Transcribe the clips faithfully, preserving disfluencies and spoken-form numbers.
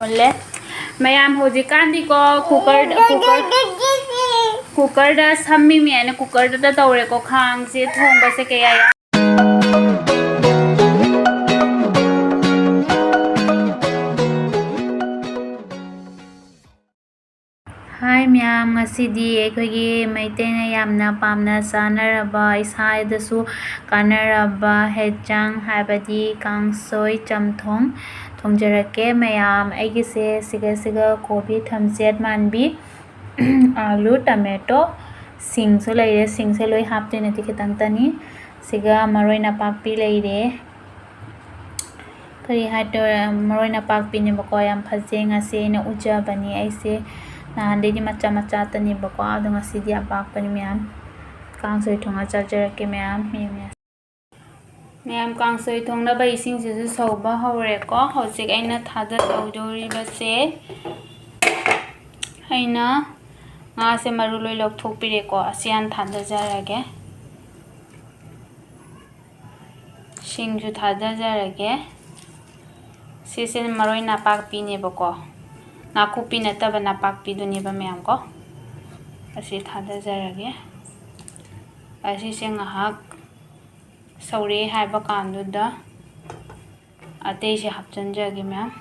ꯃꯨꯜꯂꯦ꯫ ꯃꯌꯥꯝ ꯍꯧꯖꯤꯛꯀꯥꯟꯗꯤꯀꯣ cooker, cooker, ꯀꯨꯀꯔꯗ ꯁꯝꯃꯤꯃꯦꯅ ꯀꯨꯀꯔꯗꯨꯗ ꯇꯧꯔꯦꯀꯣ꯫ ꯈꯥꯡꯁꯦ ꯊꯣꯡꯕꯁꯦ ꯀꯌꯥ ꯌꯥ-, ꯍꯥꯏ ꯃꯌꯥꯝ, ꯉꯁꯤꯗꯤ ꯑꯩꯈꯣꯏꯒꯤ ꯃꯩꯇꯩꯅ ꯌꯥꯝꯅ ꯄꯥꯝꯅ ꯆꯥꯅꯔꯕ, ꯏꯁꯥꯗꯁꯨ ꯀꯥꯟꯅꯔꯕ ꯍꯦꯟꯖꯥꯡ, ꯍꯥꯏꯕꯗꯤ ꯀꯥꯡꯁꯣꯏ ꯆꯝꯊꯣꯡ ꯊꯣꯡꯖꯔꯛꯀꯦ ꯃꯌꯥꯝ꯫ ꯑꯩꯒꯤꯁꯦ ꯁꯤꯒ ꯁꯤꯒ ꯀꯣꯕꯤ, ꯊꯝꯆꯦꯠ ꯃꯥꯟꯕꯤ, ꯑꯥꯂꯨ, ꯇꯃꯦꯇꯣ, ꯁꯤꯡꯁꯨ ꯂꯩꯔꯦ꯫ ꯁꯤꯡꯁꯦ ꯂꯣꯏ ꯍꯥꯞꯇꯣꯏ ꯅꯠꯇꯦ, ꯈꯤꯇꯪꯇꯅꯤ꯫ ꯁꯤꯒ ꯃꯔꯣꯏ ꯅꯄꯥꯛꯄꯤ ꯂꯩꯔꯦ꯫ ꯀꯔꯤ ꯍꯥꯏꯗꯣꯏꯔ, ꯃꯔꯣꯏ ꯅꯄꯥꯛꯄꯤꯅꯦꯕꯀꯣ꯫ ꯌꯥꯝ ꯐꯖꯩ꯫ ꯉꯁꯤ ꯑꯩꯅ ꯎꯖꯕꯅꯤ ꯑꯩꯁꯦ꯫ ꯅꯍꯥꯟꯗꯩꯗꯤ ꯃꯆꯥ ꯃꯆꯥꯇꯅꯦꯕꯀꯣ꯫ ꯑꯗꯣ ꯉꯁꯤꯗꯤ ꯑꯄꯥꯛꯄꯅꯤ ꯃꯌꯥꯝ꯫ ꯀꯥꯡꯁꯣꯏ ꯊꯣꯡꯉ ꯆꯥꯖꯔꯛꯀꯦ ꯃꯌꯥꯝ꯫ ꯃꯌꯥꯝ, ꯃꯌꯥꯝ꯫ ꯃꯌꯥꯝ, ꯀꯥꯡꯁꯣꯏ ꯊꯣꯡꯅꯕ ꯏꯁꯤꯡꯁꯤꯁꯨ ꯁꯧꯕ ꯍꯧꯔꯦꯀꯣ꯫ ꯍꯧꯖꯤꯛ ꯑꯩꯅ ꯊꯥꯗꯗꯧꯗꯧꯔꯤꯕꯁꯦ, ꯑꯩꯅ ꯉꯥꯁꯦ ꯃꯔꯨ ꯂꯣꯏ ꯂꯧꯊꯣꯛꯄꯤꯔꯦꯀꯣ꯫ ꯑꯁꯤ ꯍꯥꯟꯅ ꯊꯥꯗꯖꯔꯒꯦ꯫ ꯁꯤꯡꯁꯨ ꯊꯥꯗꯖꯔꯒꯦ꯫ ꯁꯤꯁꯦ ꯃꯔꯣꯏ ꯅꯄꯥꯛꯄꯤꯅꯦꯕꯀꯣ, ꯅꯥꯀꯨꯞꯄꯤ ꯅꯠꯇꯕ ꯅꯄꯥꯛꯄꯤꯗꯨꯅꯦꯕ ꯃꯌꯥꯝ ꯀꯣ꯫ ꯑꯁꯤ ꯊꯥꯗꯖꯔꯒꯦ꯫ ꯑꯁꯤꯁꯦ ꯉꯥꯏꯍꯥꯛ ꯁꯧꯔꯦ ꯍꯥꯏꯕ ꯀꯥꯟꯗꯨꯗ ꯑꯇꯩꯁꯦ ꯍꯥꯞꯆꯤꯟꯖꯔꯒꯦ ꯃꯌꯥꯝ꯫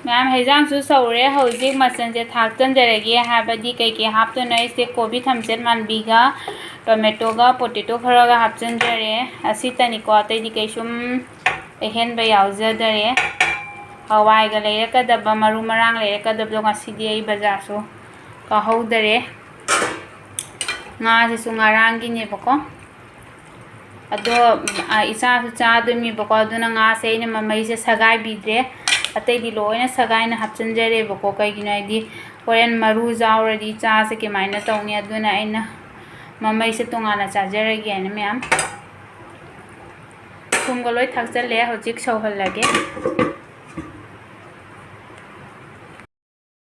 ꯃꯌꯥꯝ, ꯍꯩꯖꯥꯡꯁꯨ ꯁꯧꯔꯦ꯫ ꯍꯧꯖꯤꯛ ꯃꯆꯜꯁꯦ ꯊꯥꯛꯆꯟꯖꯔꯒꯦ, ꯍꯥꯏꯕꯗꯤ ꯀꯩꯀꯩ ꯍꯥꯞꯇꯣꯏꯅꯣ꯫ ꯑꯩꯁꯦ ꯀꯣꯕꯤ ꯊꯝꯆꯦꯠ ꯃꯥꯟꯕꯤꯒ ꯇꯣꯃꯦꯇꯣꯒ ꯄꯣꯇꯦꯇꯣ ꯈꯔꯒ ꯍꯥꯞꯆꯟꯖꯔꯦ꯫ ꯑꯁꯤꯇꯅꯤꯀꯣ, ꯑꯇꯩꯗꯤ ꯀꯩꯁꯨꯝ ꯑꯍꯦꯟꯕ ꯌꯥꯎꯖꯗꯔꯦ꯫ ꯍꯋꯥꯏꯒ ꯂꯩꯔꯛꯀꯗꯕ, ꯃꯔꯨ ꯃꯔꯥꯡ ꯂꯩꯔꯛꯀꯗꯕꯗꯣ ꯉꯁꯤꯗꯤ ꯑꯩ ꯕꯖꯥꯔꯁꯨ ꯀꯥꯍꯧꯗꯔꯦ꯫ ꯉꯥꯁꯤꯁꯨ ꯉꯔꯥꯡꯒꯤꯅꯦꯕꯀꯣ꯫ ꯑꯗꯣ, ꯑ, ꯏꯆꯥꯁꯨ ꯆꯥꯗꯣꯏꯅꯦꯕꯀꯣ, ꯑꯗꯨꯅ ꯉꯥꯁꯦ ꯑꯩꯅ ꯃꯃꯩꯁꯦ ꯁꯒꯥꯏꯕꯤꯗ꯭ꯔꯦ꯫ ꯑꯇꯩꯗꯤ ꯂꯣꯏꯅ ꯁꯒꯥꯏꯅ ꯍꯥꯞꯆꯤꯟꯖꯔꯦꯕꯀꯣ꯫ ꯀꯩꯒꯤꯅꯣ ꯍꯥꯏꯗꯤ ꯍꯣꯔꯦꯟ ꯃꯔꯨ ꯌꯥꯎꯔꯗꯤ ꯆꯥꯁꯦ ꯀꯃꯥꯏꯅ ꯇꯧꯅꯤ? ꯑꯗꯨꯅ ꯑꯩꯅ ꯃꯃꯩꯁꯦ ꯇꯣꯉꯥꯟꯅ ꯆꯥꯖꯔꯒꯦ ꯍꯥꯏꯅ ꯃꯌꯥꯝ꯫ ꯊꯨꯝꯒ ꯂꯣꯏ ꯊꯥꯛꯆꯜꯂꯦ꯫ ꯍꯧꯖꯤꯛ ꯁꯧꯍꯜꯂꯒꯦ꯫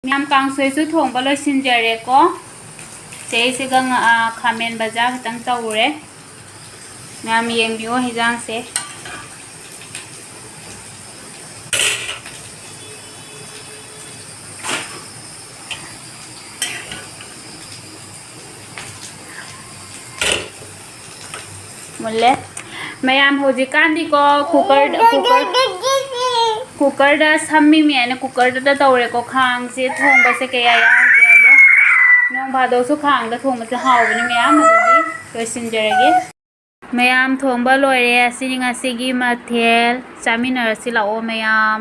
ꯃꯌꯥꯝ, ꯀꯥꯡꯁꯣꯏꯁꯨ ꯊꯣꯡꯕ ꯂꯣꯏꯁꯤꯟꯖꯔꯦꯀꯣ꯫ ꯁꯤꯗꯩꯁꯤꯗ ꯉ-, ꯑ, ꯈꯥꯃꯦꯟ ꯕꯖꯥꯔ ꯈꯤꯇꯪ ꯇꯧꯔꯦ꯫ ꯃꯌꯥꯝ ꯌꯦꯡꯕꯤꯌꯣ ꯍꯤꯟꯖꯥꯡꯁꯦ꯫ ꯃꯨꯜꯂꯦ꯫ ꯃꯌꯥꯝ ꯍꯧꯖꯤꯛꯀꯥꯟꯗꯤꯀꯣ ꯀꯨꯀꯔꯗ, ꯀꯨꯀꯔ, ꯀꯨꯀꯔꯗ ꯁꯝꯃꯤꯃꯤ ꯍꯥꯏꯅ ꯀꯨꯀꯔꯗ ꯇꯧꯔꯦꯀꯣ꯫ ꯈꯥꯡꯁꯦ ꯊꯣꯡꯕꯁꯦ ꯀꯌꯥ ꯌꯥꯎꯗꯦ, ꯑꯗꯣ ꯅꯣꯡ ꯐꯥꯗꯣꯛꯁꯨ ꯈꯥꯡꯗ ꯊꯣꯡꯕꯁꯦ ꯍꯥꯎꯕꯅꯤ ꯃꯌꯥꯝ꯫ ꯑꯗꯨꯗꯤ ꯂꯣꯏꯁꯤꯟꯖꯔꯒꯦ꯫ ꯃꯌꯥꯝ, ꯊꯣꯡꯕ ꯂꯣꯏꯔꯦ꯫ ꯑꯁꯤꯅꯤ ꯉꯁꯤꯒꯤ ꯃꯊꯦꯜ꯫ ꯆꯥꯃꯤꯟꯅꯔꯁꯤ ꯂꯥꯛꯑꯣ ꯃꯌꯥꯝ꯫